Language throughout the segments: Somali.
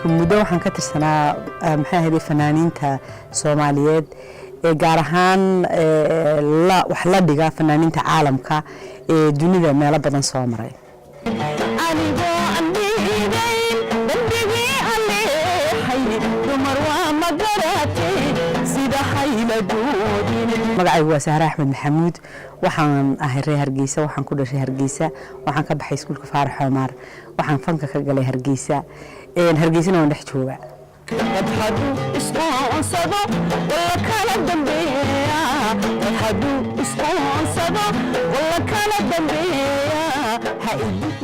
Muddo waxaan ka tirsanaa, maxay ahayd, fanaaniinta Soomaaliyeed ee gaar ahaan wax la dhiga fanaaniinta caalamka ee dunida meelo badan soo maray. Anigoo aan dhiigayn dembigii aan leexay, dumar waa magaratay sida hayladoodin. Magacaygu waa Sahre Axmed Maxamuud. Waxaan ahay reer Hargeysa. Waxaan ku dhashay Hargeysa. Waxaan ka baxay iskuulka Faarax Oomaar. Waxaan fanka ka galay Hargeysa. Hargeysana waan dhex jooga. Dad hadduu isqoonsado walla kala dambeeya, dad hadduu isqoonsado walla kala dambeeya, ha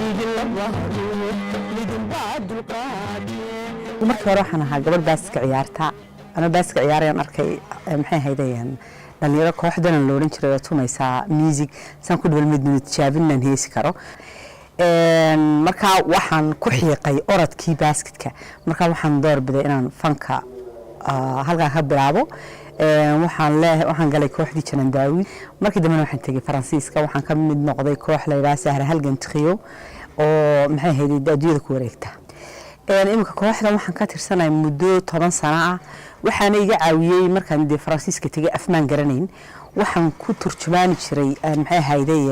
idin bahdo midunbaa dulqaade. Markii hore waxaan ahaa gabadh baaska ciyaarta. Anoo baaska ciyaarayaan arkay, maxay ahaydeen, dhalinyaro kooxdanan la odhan jiray oo tumaysaa music saan ku dhawal midna tijaabin inaan heesi karo. Markaa waxaan ku xiiqay orodkii basketka. Markaa waxaan doorbiday inaan fanka halkaa ka bilaabo. Waxaan leeyahay, waxaan galay kooxdii Janan Daawid. Markii dambena waxaan tegey Faransiiska. Waxaan ka mid noqday koox la yidhaha Sahra Halgan Trio oo, maxay ahayd, adduunyada ku wareegta. Iminka kooxdan waxaan ka tirsanahay muddo 10 sano ah. Waxaana iga caawiyey markaan dee Faransiiska tegey afmaan garanayn, waxaan ku turjumaani jiray, maxay ahayday,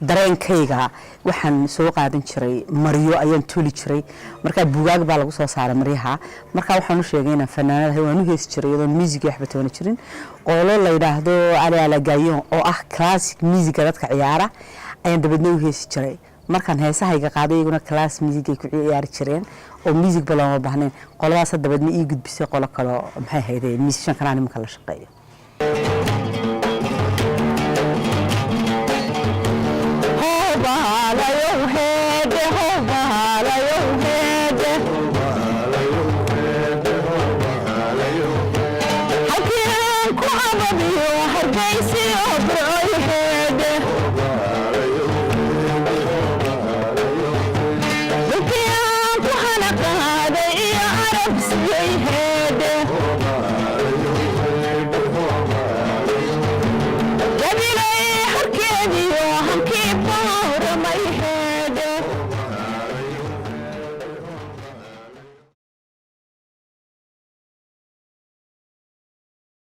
dareenkayga. Waxaan soo qaadan jiray maryo ayaan toli jiray. Markaa bugaag baa lagu soo saaray maryaha. Markaa waxaan u sheegay inaan fanaanadahay. Waan u heesi jiray iyadoon music waxba toona jirin. Qolo la yidhaahdo Ali Alagayon oo ah classic musica dadka ciyaara ayaan dabeedna u heesi jiray. Markaan heesahayga qaaday, iyaguna class music ay ku ciyaari jireen oo music ba looma baahnayn. Qoladaas dabeedna ii gudbisay qolo kaloo, maxay ahayde, musician kanaan iminka la shaqeeyo. Hobaalayow heede, hobaalayow heede, halkii aan ku ababiyo Hargeysiyo Burcoy heede, dhulkii aan ku hana qaaday iyo Arab siyey heede.